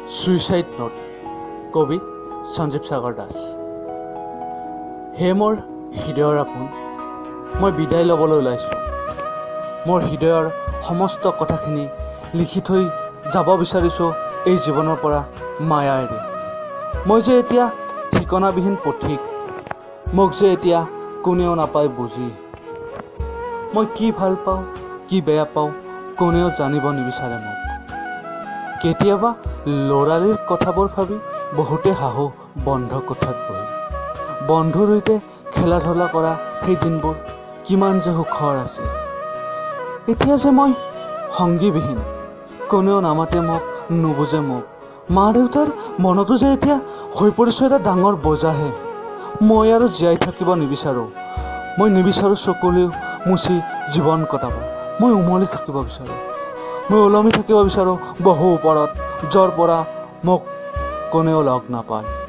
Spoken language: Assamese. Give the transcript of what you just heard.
ছুইচাইড নোট, কবি সঞ্জীৱ সাগৰ দাস। হে মোৰ হৃদয়ৰ আপোন, মই বিদায় ল'বলৈ ওলাইছোঁ। মোৰ হৃদয়ৰ সমস্ত কথাখিনি লিখি থৈ যাব বিচাৰিছোঁ এই জীৱনৰ পৰা মায়া এৰি। মই যে এতিয়া ঠিকনাবিহীন পথিক, মোক যে এতিয়া কোনেও নাপায় বুজি। মই কি ভাল পাওঁ, কি বেয়া পাওঁ, কোনেও জানিব নিবিচাৰে মোক। কেতিয়াবা ল'ৰালিৰ কথাবোৰ ভাবি বহুতে হাঁহো বন্ধ কোঠাত বহি। বন্ধুৰ সৈতে খেলা ধূলা কৰা সেই দিনবোৰ কিমান যে সুখৰ আছিল। এতিয়া যে মই সংগীবিহীন, কোনেও নামাতে মোক, নুবুজে মোক। মা দেউতাৰ মনতো যে এতিয়া হৈ পৰিছোঁ এটা ডাঙৰ বোজাহে। মই আৰু জীয়াই থাকিব নিবিচাৰোঁ। মই নিবিচাৰোঁ চকুলো মুচি জীৱন কটাব। মই উমলি থাকিব বিচাৰোঁ। মই ওলমি থাকিব বিচাৰোঁ বহু ওপৰত, য'ৰ পৰা মোক কোনেও লগ নাপায়।